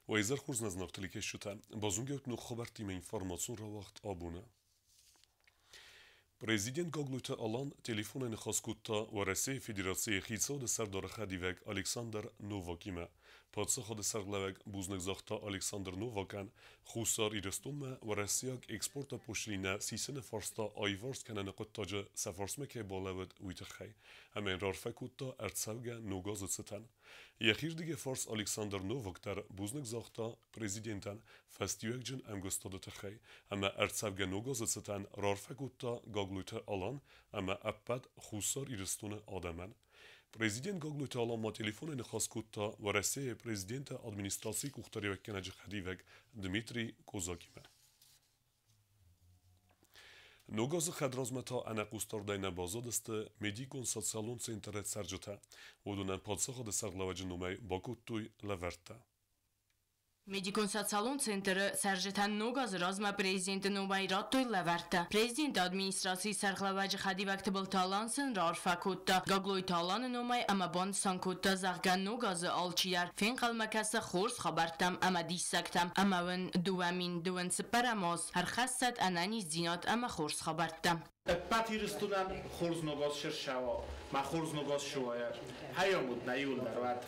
Уӕ изӕр хорз, нӕ зынаргъ телекӕсджытӕ! Базонгӕут ног хабӕрттимӕ информацион рауагъд абоны. Президент Гаглойты Алан телефонӕй ныхас кодта Уӕрӕсейы Федерацийы Хицауады сӕрдары хӕдивӕг Александр Новакимӕ. Паддзахады сӕргълӕууӕг бузныг загъта Александр Новакӕн, Хуссар Ирыстонмӕ уӕрӕсейаг экспорты пошлинӕ сисыны фарста аиварс кӕныны хъуыддаджы сӕ фарсмӕ кӕй балӕууыд, уый тыххӕй. Ӕмӕ йын раарфӕ кодта ӕрцӕугӕ ног азы цытӕн. Йӕхирдыгӕй фарс Александр Новак дӕр бузныг загъта президентӕн фӕстиуӕгджын ӕмгуыстады тыххӕй ӕмӕ ӕрцӕугӕ ног азы цытӕн раарфӕ кодта Гаглойты Алан ӕмӕ ӕппӕт Хуссар Ирыстоны адӕмӕн. Президент Гаглойты Алан ма телефонӕй ныхас кодта Уӕрӕсейы президенты администрацийы къухдариуӕггӕнӕджы хӕдивӕг Дмитрий Козакимӕ. Ног азы хӕдразмӕ та ӕнӕхъусдардӕй нӕ баззадысты медикон-социалон центры цӕрджытӕ. Уыдонӕн паддзахады сӕргълӕууӕджы номӕй бакодтой лӕвӕрттӕ. Медикон-социалон центры цӕрджытӕн ног азы размӕ президенты номӕй радтой лӕвӕрттӕ. Президенты администрацийы сӕргълӕууӕджы хӕдивӕг Тыбылты Алан сын раарфӕ кодта Гаглойты Аланы номӕй ӕмӕ банысан кодта, зӕгъгӕ, ног азы алчидӕр фенхъӕлмӕ кӕсы хорз хабӕрттӕм ӕмӕ диссӕгтӕм ӕмӕ уын 2024 аз ӕрхӕссӕд ӕнӕниздзинад ӕмӕ хорз хабӕрттӕ. Ӕппӕт Ирыстонӕн хорз ног аз сӕрсӕуа, мӕ хорз ног аз суайа. Хайомуд нӕ иуылдӕр уӕд.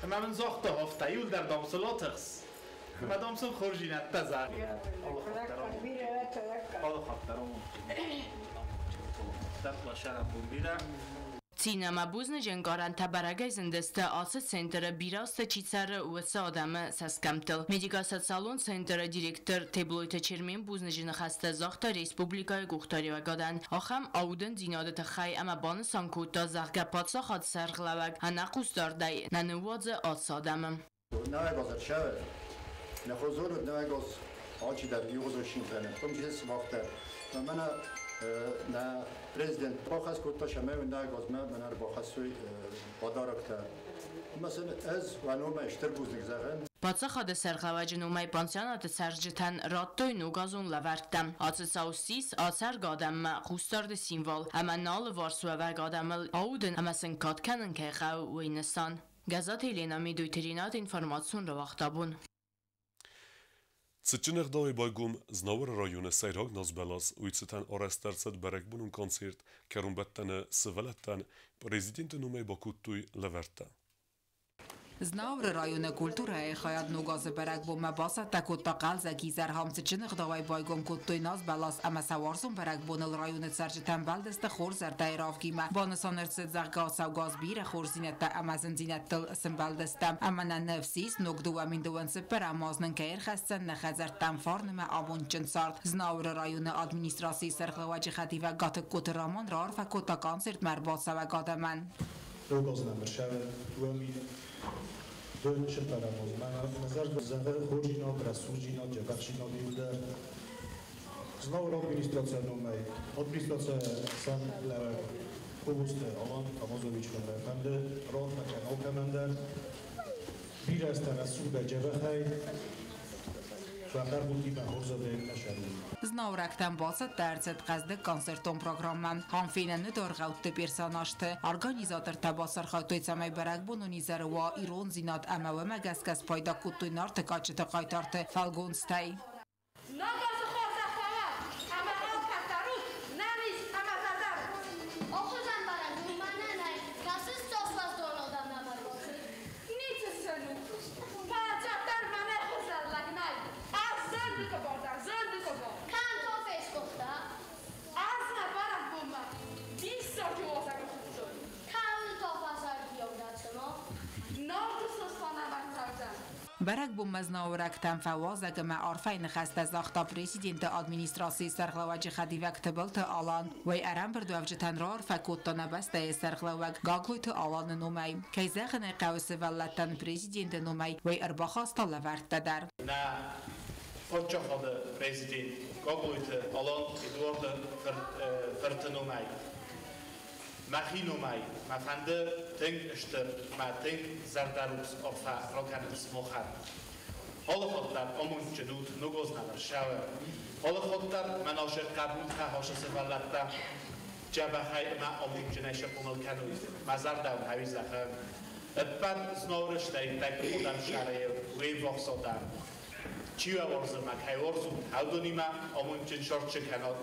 Ӕмӕ мын загъта, афтӕ иуылдӕр дам сыл атыхс. Ӕмӕ дам сын хорздзинӕдтӕ зӕгъ. Алы хатт дӕр амонд. Цин ӕмӕ бузныджы ӕнкъарӕнтӕ бӕрӕгӕй зындысты ацы центры бирӕ азты чи цӕры, уыцы адӕмы цӕсгӕмттыл. Медико-социалон центры директор Теблойты Чермен бузныджы ныхӕстӕ загъта республикӕйы къухдариуӕгадӕн ахӕм аудындзинады тыххӕй ӕмӕ банысан кодта, зӕгъгӕ, паддзахад сӕргълӕууӕг ӕнӕхъусдардӕй нӕ ныууадзы ацы адӕмы. Нӕуӕг нӕ нӕуӕг алчидӕр иугъуызон кӕны. В числе сымах дӕр. Мӕнӕ нӕ президент бахӕс кодта, цӕмӕй нӕуӕг азмӕ мӕнӕ ӕрбахӕссой подароктӕ. Ӕмӕ сын ӕз уӕ номӕй стыр бузныг зӕгъын. Паддзахады сӕргълӕууӕджы номӕй пансионаты цӕрджытӕн радтой ногазон лӕвӕрттӕ. Ацы цау ссис ацӕргӕ адӕммӕ хъусдарды символ ӕмӕ нӕ алыварс уӕвӕг адӕмыл аудын ӕмӕ сын кад кӕнын кӕй хъӕуы, уый нысан. Гӕззаты Елена, Медойты Ренат, информацион рауагъд абон. Цытджын ӕгъдауӕй байгом Знауыры районы сӕйраг назбӕлас, уый цытӕн арӕзт ӕрцыд бӕрӕгбонон концерт, кӕронбӕттӕны сывӕллӕттӕн президенты номӕй бакодтой лӕвӕрттӕ. Знауыры районы культурӕйы хайад ног азы бӕрӕгбонмӕ бацӕттӕ кодта хъӕлдзӕг изӕр. Цытджын ӕгъдауӕй байгом кодтой назбӕлас ӕмӕ сӕ уарзон бӕрӕгбоныл районы цӕрджытӕн бӕлдысты хорз зӕрдӕйы равгимӕ. Банысан ӕрцыд, зӕгъгӕ, ацӕугӕ аз бирӕ хорздзинӕдтӕ ӕмӕ зындзинӕдтыл сымбӕлдыстӕм. Ӕмӕ нӕ ныфс ис, ног 2024 аз нын кӕй ӕрхӕсдзӕн нӕ хӕдзӕрттӕм фарн ӕмӕ амондджын цард. Знауыры районы администрацийы сӕргълӕууӕджы хӕдивӕг Гатыгкоты Раман раарфӕ кодта концертмӕ ӕрбацӕуӕг адӕмӕн. Ног аз нӕм ӕрцӕуы 2024 аз. Мӕ зӕрдӕ зӕгъы хорздзинад, рӕсугъддзинад, дзӕбӕхдзинад иуылдӕр. Знауыр администрацийы номӕй, администрацийы сӕргълӕууӕг Къубусты Алан Тамазович номӕй фӕнды раарфӕ кӕн алкӕмӕн дӕр. Бирӕ азтӕ рӕсугъдӕй, дзӕбӕхӕй уӕ хорз адӕймӕ сӕрут. Знауырӕгтӕн бацӕттӕ ӕрцыд хъӕздыг концертон программӕ. Ам фенӕн уыд аргъӕутты персонажты. Организатортӕ бацархайдтой, цӕмӕй бӕрӕгбонон изӕры уа ирондзинад ӕмӕ уымӕ гӕсгӕ спайда кодтой Нарты кадджыты хъайтарты фӕлгонцтӕй. Ног азы хорзӕх уӕ ӕмӕ алкӕддӕр ут нӕниз ӕмӕ зӕрдӕрухс! Охуызӕн бӕрӕг у мӕнӕ нӕй, кӕсыс Сослаздоныл дӕм нӕма рбацыд? Ницы сын у. Фӕлӕ мӕнӕ хуыздӕр лӕг нӕй. Ӕз зӕнды къобор дӕн, зӕнды къобор. Кӕм то фесгуыхтӕ? Ӕз нӕ бӕрӕгбонмӕ диссаджы уазӕг ӕрхуыдтон. Кӕуыл то фӕзӕрдиаг дӕ цыма? Нарты Сослан ӕм ӕрцӕудзӕн. Бӕрӕгбонмӕ знауырӕгтӕн фӕуазӕг ӕмӕ арфӕйы ныхӕстӕ загъта президенты администрацийы сӕргълӕууӕджы хӕдивӕг Тыбылты Алан. Уый ӕрӕмбырдуӕвджытӕн раарфӕ кодта нӕ бӕстӕйы сӕргълӕууӕг Гаглойты Аланы номӕй. Кӕй зӕгъын ӕй хъӕуы, сывӕллӕттӕн президенты номӕй уый ӕрбахаста лӕвӕрттӕ дӕр. Нӕ паддзахады президент Гаглойты Алан Эдуарды фырты номӕй, мӕхи номӕй мӕ фӕнды тынг стыр мӕ тынг зӕрдӕрухс арфӕ ракӕнын сымахӕн. Алы хатт дӕр амондджын ут, ног аз нӕм ӕрцӕуы. Алы хатт дӕр мӕ нӕ хъӕбултӕ хӕсы сывӕллӕттӕ дзӕбӕхӕй ӕмӕ амондджынӕй схъомыл кӕной. Мӕ зӕрдӕ уын ӕви зӕгъы. Ӕппӕт Знауыры стӕй ӕппӕт адӕм сӕрӕй уе ввахс адӕм. Чи уӕ уарзы мӕ кӕй уарзут, уыдонимӕ амондджын цард чи кӕнат.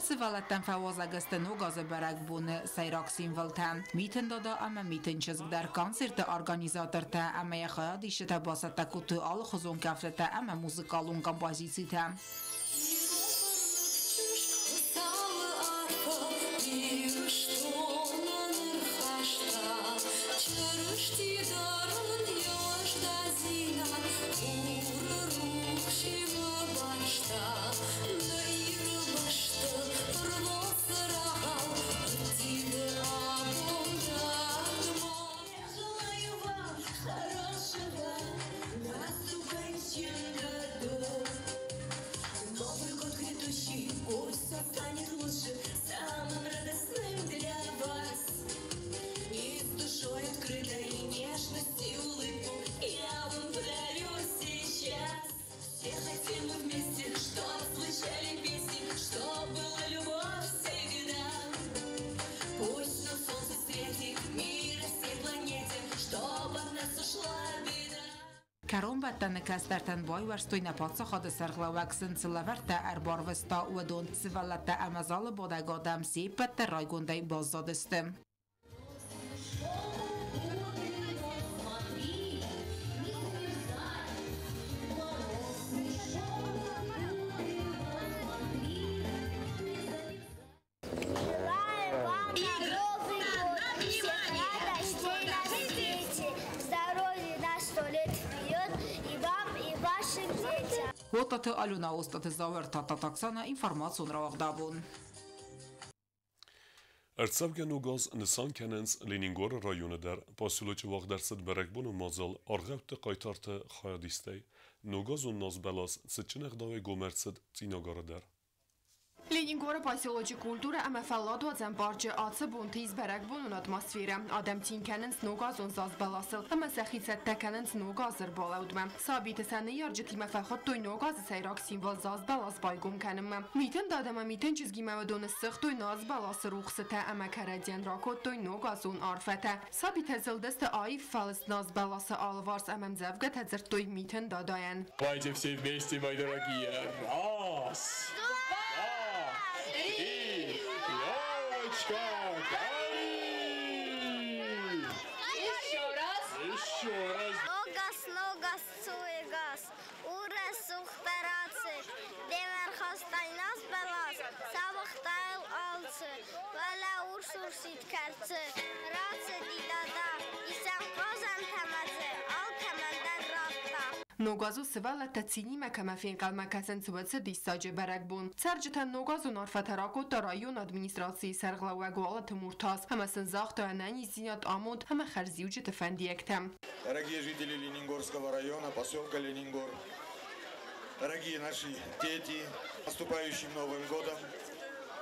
Сывӕллӕттӕн фӕуазӕг сты Ног азы бӕрӕгбоны сӕйраг символтӕ. Митын Дада ӕмӕ Митын чызг дӕр концерты организатортӕ ӕмӕ йӕ хайадисджытӕ бацӕттӕ кодтой алыхуызон кӕфтытӕ ӕмӕ музыкалон композицитӕ. Кӕронбӕттӕны кӕстӕртӕн байуӕрстой нӕ паддзахады сӕргълӕууӕг сын цы лӕвӕрттӕ ӕрбарвыста, уыдон. Сывӕллӕттӕ ӕмӕ залы бадӕг адӕм се ппӕт дӕр райгондӕй баззадысты. Желаем вам на Новый год всех радостей на свете, здоровья на 100 лет вперед и вам, и вашим детям. Хъотаты Алюна, Остаты Зауыр, Тадтаты Оксана, информацион рауагъдабон. Ӕрцӕугӕ Ног аз нысан кӕнынц Ленингоры районы дӕр. Поселочы уагъд ӕрцыд бӕрӕгбонон мадзал аргъӕутты хъайтарты хайадистӕй. Ногазон назбӕлас цытджын ӕгъдауӕй гом ӕрцыд Цъинагары дӕр. Ленингоры поселочы культурӕ ӕмӕ фӕлладуадзӕн парчы ацы бонты ис бӕрӕгбонон атмосферӕ. Адӕм цин кӕнынц ногазон зазбӕласыл ӕмӕ сӕхи цӕттӕ кӕнынц ног азы ӕрбалӕудмӕ. Сабиты сӕ ныййарджытимӕ фӕхуыдтой ног азы сӕйраг символ зазбӕлас байгом кӕнынмӕ. Митын Дада ӕмӕ Митын чызгимӕ уыдон ссыгътой назбӕласы рухсытӕ ӕмӕ кӕрӕдзийӕн ракодтой ногазон арфӕтӕ. Сабитӕ зылдысты аив фӕлыст назбӕласы алыварс ӕмӕ ӕмдзӕвгӕтӕ дзырдтой Митын Дадайӕн. Давайте все вместе, мои дорогие. Раз, два, три, елочка, гори! Еще раз. Еще раз. Ногаз, ногаз, цуй гас, у рӕсугъддӕр аци, де рхастай назбӕлас, сауагътай йыл алцы, уӕлӕ урс-урсид кӕрцы, рацыди Дада, исӕн хъазӕнтӕ ма дзы алкӕмӕн дӕр радта. Ногазон сывӕллӕттӕ цинимӕ кӕмӕ фенхъӕлмӕ кӕсынц, уыцы диссаджы бӕрӕгбон. Цӕрджытӕн ногазон арфӕтӕ ракодта районы администрацийы сӕргълӕууӕг Уалыты Муртаз ӕмӕ сын загъта ӕнӕниздзинад, амонд ӕмӕ хӕрзиуджыты фӕндиӕгтӕ. Дорогие жители Ленингорского района, поселка Ленингор, дорогие наши дети, с наступающим Новым годом!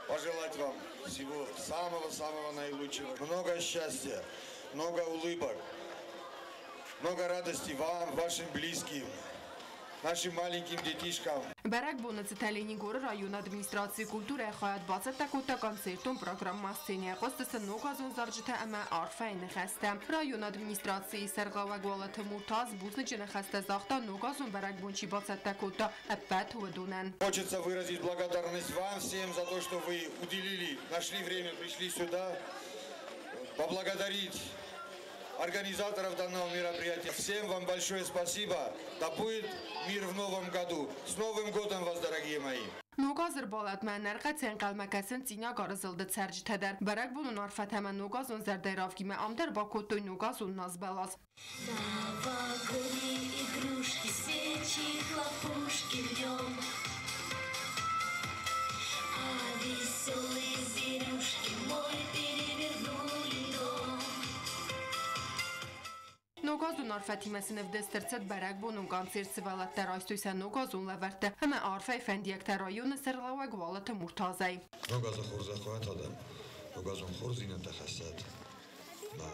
Пожелать вам всего самого-самого наилучшего. Много счастья, много улыбок, много радости вам, вашим близким, нашим маленьким детишкам. Бӕрӕгбоны цытӕн Ленингоры районы администрацийы культурӕйы хайад бацӕттӕ кодта концертон программӕ. Сценӕйы хъуыстысты ногазон зарджытӕ ӕмӕ арфӕйы ныхӕстӕ. Районы администрацийы сӕргълӕууӕг Уалыты Муртаз бузныджы ныхӕстӕ загъта, ногазон бӕрӕгбон чи бацӕттӕ кодта, ӕппӕт уыдонӕн. Хочется выразить благодарность вам всем за то, что вы уделили, нашли время, пришли сюда, поблагодарить организаторов данного мероприятия. Всем вам большое спасибо. Да будет мир в новом году. С Новым годом вас, дорогие мои! Ног азы ӕрбалӕудмӕ ӕнӕрхъӕцӕй ӕнхъӕлмӕ кӕсынц Цъинагары зылды цӕрджытӕ дӕр. Бӕрӕгбонон арфӕтӕ ӕмӕ ногазон зӕрдӕйы равгимӕ ам дӕр бакодтой ногазон назбӕлас. Новогодние игрушки, свечи, хлопушки в нем. А веселые зверюшки мой перевернули дом. Ногазон арфӕтимӕ сын ӕвдыст ӕрцыд бӕрӕгбонон концерт. Сывӕллӕттӕ райстой сӕ ногазон лӕвӕрттӕ ӕмӕ арфӕйы фӕндиӕгтӕ районы сӕргълӕууӕг Уалыты Муртазӕй. Ног азы хорзӕх уӕд адӕм, ногазон хорздзинӕдтӕ хӕссӕд. Ма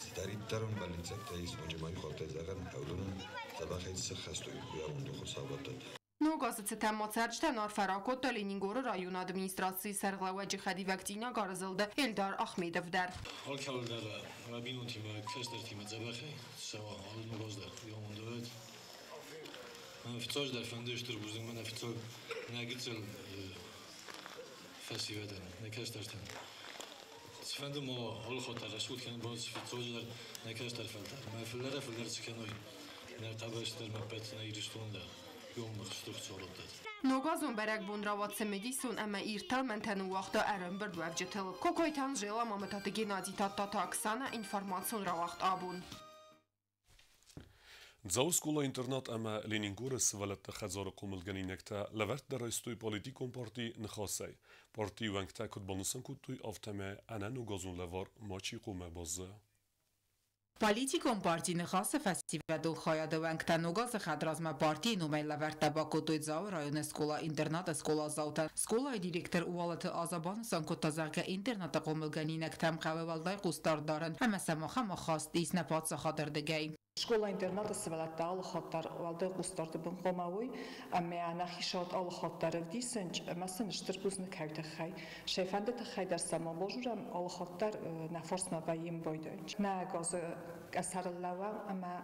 цыдӕриддӕр уын бӕллиццӕгтӕ ис, ноджы ма иу хатт зӕгъӕм, уыдонӕн дзӕбӕхӕй сыххӕст уой, уый амонды Хуыцау раттӕд. Ног Ног азы цытӕн ма цӕрджытӕн арфӕ ракодта Ленингоры районы администрацийы сӕргълӕууӕджы хӕдивӕг Цъинагары зылды Эльдар Ахмедов дӕр. Алкӕуыл дӕр уӕ бинонтимӕ, кӕстӕртимӕ дзӕбӕхӕй цӕуа алы ног аз дӕр, амонд уӕд. Мӕн фыццаджыдӕр фӕнды стыр бузныг мӕнӕ фыццаг нӕ гыццыл фӕсивӕдӕн, нӕ кӕстӕртӕн. Цыфӕнды ма алы хатт дӕр рӕсугъд кӕнын балц фыццаджыдӕр нӕ кӕстӕр фӕлтӕр. Мӕ фылдӕрӕй-фылдӕр цы кӕной нӕ къабӕзты дӕр, мӕ ӕппӕт нӕ Ирыстоны дӕр, уый стыр Хуыцау раттӕд. Ногазон бӕрӕгбон рауад цымыдисон ӕмӕ ирд тӕлмӕнтӕ ныууагъта ӕрӕмбырдуӕвджытыл. Кокойты Анжела, Мамытаты Геннадий, Тадтаты Оксана, информацион рауагъд «Абон». Дзауы скъола-интернат ӕмӕ Ленингоры сывӕллӕтты хӕдзары хъомылгӕнинӕгтӕ лӕвӕрттӕ райстой политикон парти Ныхасӕй. Партийы уӕнгтӕ куыд банысан кодтой, афтӕмӕй ӕнӕ ногазон лӕвар мачи хъуамӕ баззайа. Политикон парти Ныхасы фӕсивӕдон хайады уӕнгтӕ ног азы хӕдразмӕ партийы номӕй лӕвӕрттӕ бакодтой Дзауы районы скъола-интернаты скъоладзаутӕн. Скъолайы директор Уалыты Аза банысан кодта, зӕгъгӕ, интернаты хъомылгӕнинӕгтӕм хъӕуы уӕлдай хъусдард дарын ӕмӕ сӕм ахӕм ахаст ис нӕ паддзахады рдыгӕй. Скъола-интернаты сывӕллӕттӕ алы хатт дӕр уӕлдай хъусдарды бын хъуамӕ уой ӕмӕ нӕхи сӕрд алы хатт дӕр ӕвдисынч ӕмӕ сын стыр бузныг кӕй тыххӕй. Сӕ фӕнды тыххӕй дӕр сӕ ма базурӕм, алы хатт дӕр нӕ фарсмӕ вӕййӕм байдайынч. Нӕ газы къӕсӕрыл лӕууӕм ӕмӕ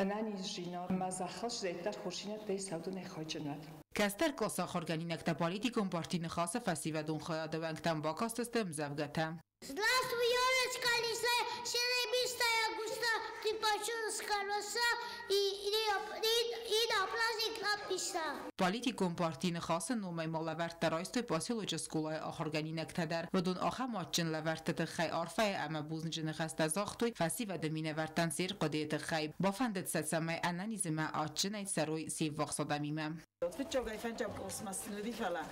ӕнӕниздзинад ӕмӕ зӕххыл сзӕйддӕр хорздзинӕдтӕй сӕудынӕй хайджын уӕд. Кӕстӕр къласы ахуыргӕнинӕгтӕ политикон парти Ныхасы фӕсивӕдон хайады уӕнгтӕм бакастысты ӕмдзӕвгӕтӕ. Здравствуй, елочка лесная, серебристая густа, ты почем с колеса и, и, и на праздник написа. Политикон парти Ныхасы номӕй ма лӕвӕрттӕ райстой поселочы скъолайы ахуыргӕнинӕгтӕ дӕр. Уыдон ахӕм адджын лӕвӕртты тыххӕй арфӕйы ӕмӕ бузныджы ныхӕстӕ загътой фӕсивӕды минӕвӕрттӕн се рхъуыдыйы тыххӕй. Бафӕндыд сӕ, цӕмӕй ӕнӕниз ӕмӕ адджынӕй цӕрой се ввахс адӕмимӕ. Фыццагӕй фӕндзӕм къласмӕ сын уыди, фӕлӕ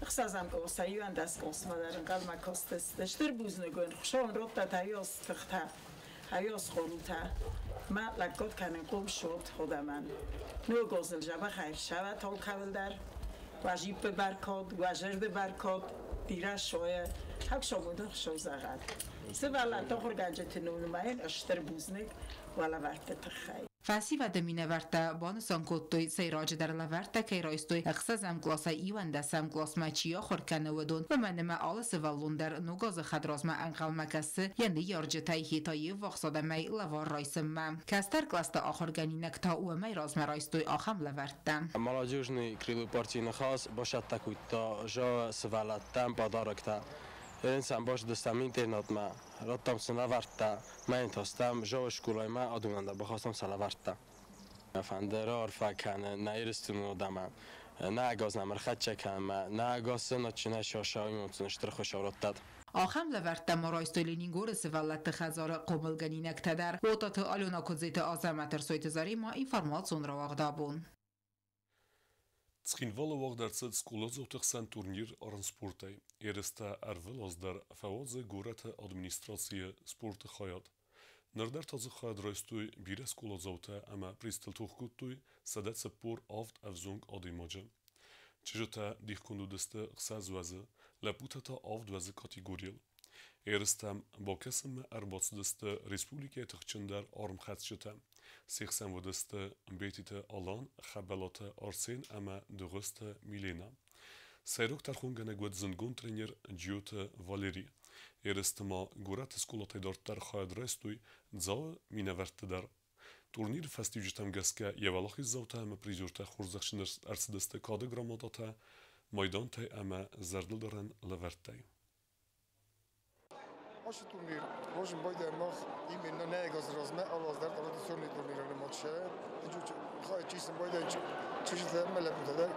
ӕхсӕзӕм къласӕй 11 къласмӕ дӕр ӕнхъӕлмӕ кастысты. Стыр бузныг уын, Хуыцау уын радта уыйас тыхтӕ, уыйас хъарутӕ ма лӕггад кӕнынхъом суат адӕмӕн. Ног азыл дзӕбӕхӕй ссӕуӕт алкӕуыл дӕр, уӕ джиппы бӕркад, уӕ зӕрды бӕркад, бирӕ суайа, хӕхсамондӕн Хуыцау зӕгъӕд. Сывӕллӕтты ахуыргӕнджыты номӕй стыр бузныг уӕ лӕвӕртты тыххӕй. Фӕсивӕды минӕвӕрттӕ банысан кодтой, сӕйраджыдӕр лӕвӕрттӕ кӕй райстой ӕхсӕзӕм къласӕй 11-ӕм къласмӕ чи ахуыр кӕны, уыдон. Уымӕн ӕмӕ алы сывӕллон дӕр ног азы хӕдразмӕ ӕнхъӕлмӕ кӕсы йӕ ныййарджытӕй йе та йе ввахс адӕмӕй лӕвар райсынмӕ. Кӕстӕр кълӕсты ахуыргӕнинӕгтӕ уымӕй размӕ райстой ахӕм лӕвӕрттӕ. Молодежный крыло партии Ныхас бацӕттӕ кодта Дзауы сывӕллӕттӕн подароктӕ. Сӕм бацыдыстӕм интернатмӕ, радтам сын лӕвӕрттӕ, мӕ та стӕм Дзауы скъолаймӕ адонӕн дӕр бахастам сӕ лӕвӕрттӕ. Фӕнды раарфӕ кӕнын нӕ Ирыстоны адӕмӕн, нӕ ӕгас нӕм ӕрхӕццӕ кӕнынмӕ, нӕ ӕгас сын адджынӕй сауимон сын стыр Хуыцау раттӕд. Ахӕм лӕвӕрттӕ ма райстой Ленингоры сывӕллӕтты хӕдзары хъомылгӕнинӕгтӕ дӕр. Уататы Алена, Куыдзеты Азӕмӕт, Ӕрсойты Заремӕ, информацион рауагъд «Абон». Цхинвалы уагъд ӕрцыд скъоладзауты хсӕн турнир армспортӕй. Ерыстӕ ӕрвылаз дӕр фӕуадзы горӕты администрацийы спорты хайад. Ныр дӕр та дзы хайад райстой бирӕ скъоладзаутӕ ӕмӕ призтыл тох кодтой 147 ӕвзонг адӕймаджы. Чызджытӕ дихгонд уыдысты 6 уӕзы, лӕппутӕ та 7 уӕзы категорийыл. Ерыстӕм бакӕсынмӕ ӕрбацыдысты республикӕйы тыхджындӕр армхӕцджытӕ. Се хсӕн уыдысты Бетиты Алан, Хӕбӕлаты Арсен ӕмӕ Дыгъуызты Милена. Сӕйраг тӕрхонгӕнӕг уыд зындгонд тренер Джиоты Валери. Ерысты ма горӕты скъолатӕй дарддӕр хайад райстой Дзауы минӕвӕртты дӕр. Турниры фӕстиуджытӕм гӕсгӕ йӕ уӕлахиздзаутӕ ӕмӕ призертӕ хорзӕхджын ӕрцыдысты кады грамотатӕ, майдантӕй ӕмӕ зӕрдылдарӕн лӕвӕрттӕй. Ацы турнир уазын байдайӕм мах именно нӕ ӕгас размӕ алы аз дӕр традиционный турнир нымад хайад исын байдайын чызджытӕ ӕмӕ лӕппутӕ дӕр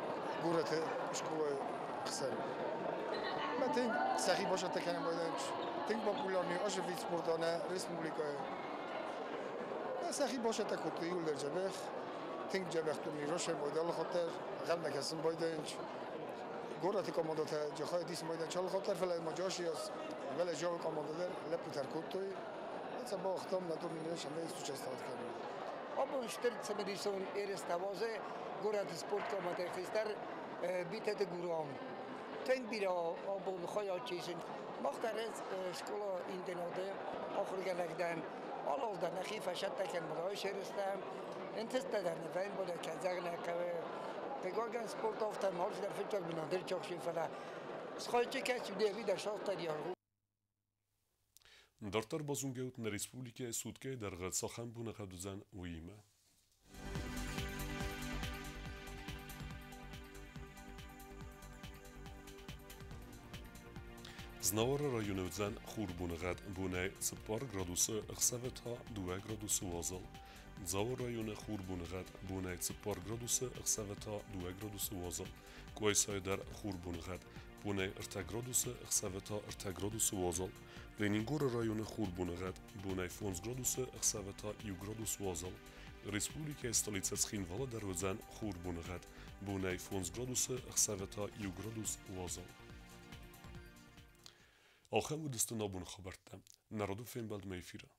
горӕты скъолайы хсӕн. Мӕ тынг сӕхи бацӕттӕ кӕнын байдайынц, тынг популярный ацы вид спорта нӕ республикӕйы. Сӕхи бацӕттӕ кодтой иууылдӕр дзӕбӕх, тынг дзӕбӕх турнир расайын байдайы алы хатт дӕр, ӕнхъӕлмӕ кӕсын байдайынц. Горӕты командӕтӕ хайад исын байдайынц алы хатт дӕр, фӕлӕ ма Джаши аз вӕлӕ Дзауы командӕ дӕр лӕппутӕ ӕркодтой. Сӕ бауагътам нӕ турниры сӕмӕй участвовать кӕнын. Абон стыр цымыдисон ерыстӕ уадзы горӕты спорткомитеты хистӕр Битеты Гурам. Тынг бирӕ абон хайад исын. Мах дӕр скъола-интернаты ахуыргӕнӕг дӕн. Алы аз дӕр нӕхи фӕцӕттӕ кӕнӕм райс ерыстӕм. Ӕнтыстытӕ дӕр нӕ фӕбӕрӕг кӕн, зӕгъын хъӕуы. Хъыгагӕн, спорт афтӕ ма алчидӕр фыццаг бынат ӕрцахсы, фӕлӕ схайджын кӕцы уыди ӕви дӕр сагъддӕр йӕ аргъ у. Дарддӕр базонгӕут нӕ республикӕйы суткӕйы дӕргъы цахӕм боныгъӕд уыдзӕн, уыимӕ. Знауыры районы уыдзӕн хурбоныгъӕд бонӕй 4 градусы, ӕхсӕвы та 2 градусы уазал. Дзауы районы хурбоныгъӕд бонӕй 4 градусы, ӕхсӕвы та 2 градусы уазал. Къуайсайы дӕр хурбоныгъӕд бонӕй 3 градусы, ӕхсӕвы та 3 градусы уазал. Ленингоры районы хурбоныгъӕд бонӕй 5 градусы, ӕхсӕвы та 1 градус уазал. Республикӕйы столицӕ Цхинвалы дӕр уыдзӕн хурбоныгъӕд бонӕй 5 градусы, ӕхсӕвы та 1 градус уазал. Ахӕм уыдысты нӕ абоны хабӕрттӕ. Народы фембӕлдмӕ эфиры.